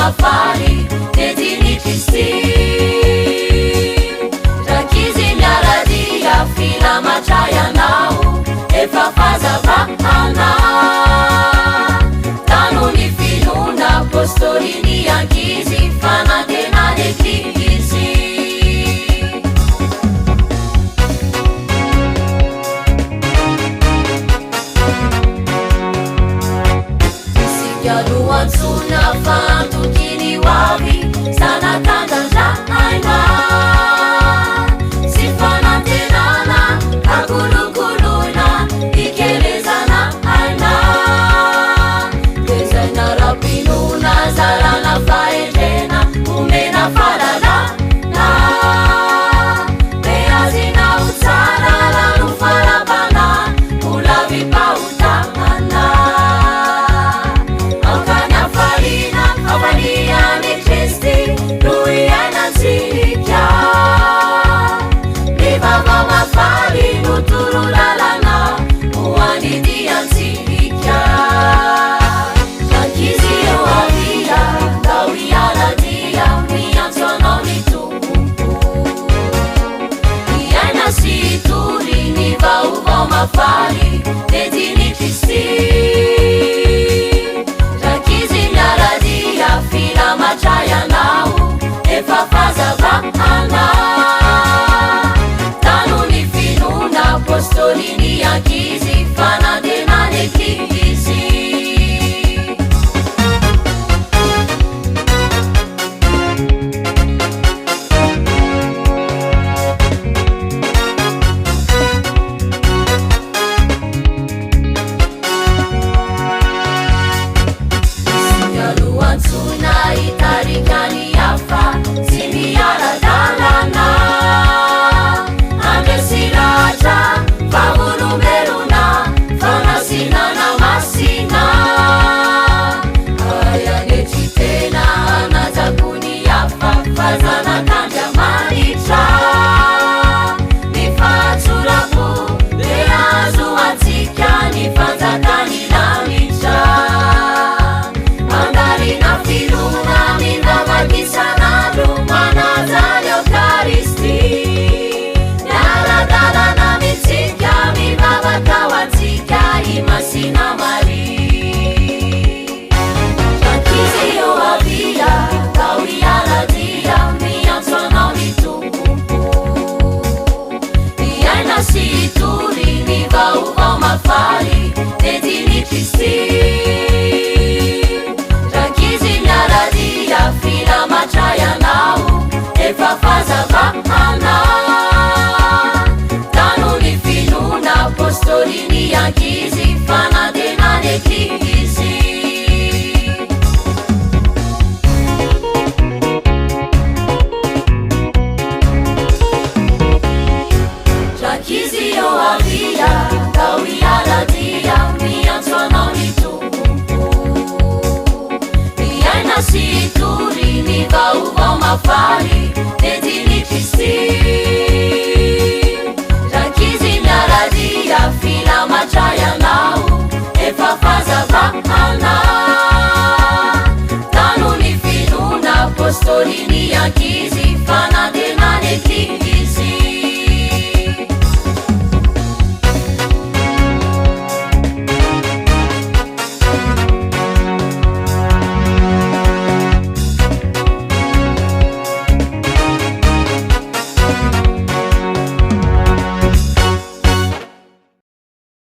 mahafaly nentin'i Kristy. Rankizy miara-dia filamatra ianao efa fahazavana. Tano ny finoana apôstôly ny ankizy fanantenan'ny Eglizy. Isika no antsoina fa antoky ny ho avy, zanak'andrandraina sy fanantenana ka kolokoloina hikelezana aina. Tezaina ara-pinoana, zarana fahendrena, omena fahalalana. Beazina ho tsara rano faram-panahy, ho lavim-pahotana. Aoka ny hafaliana, hafalian'i Kristy no hiainantsika. Ny vaovao mahafaly no torolalana ho an'ny diantsika. Ankizy eo avia, ndao hiara-dia, miantso anao ny Tompo. Hiaina sy hitory ny vaovao mahafaly nentin'i Kristy. Rankizy miara-dia, filamatra ianao, efa fahazavana. Tano ny finoana, apôstôly ny ankizy, fanantenan'ny Eglizy. Isika no antsoina hitarika ny hafa sy miara-dalana. Handresy lahatra, vavolombelona, fanasinana masina. Hay hanetry tena, hanaja koa ny hafa, fa zanak'Andriamanitra. Ny fahatsoram-po dia ahazoantsika ny fanjakan'ny lanitra. Mandalina finoana, mivavaka isan'andro, manaja ny Eokaristia. Miara-dalana amintsika, mivavaka ho antsika i Masina Maria. Rankizy eo avia, ndao hiara-dia, miantso anao ny Tompo. Hiaina sy hitory ny vaovao mahafaly nentin'i Kristy. Rankizy miara-dia, filamatra ianao, efa fahazavana. Tano ny finoana, apôstôly ny ankizy, fanantenan'ny Eglizy. Rankizy eo avia, ndao hiara-dia, miantso anao ny Tompo. Hiaina sy hitory ny vaovao mahafaly.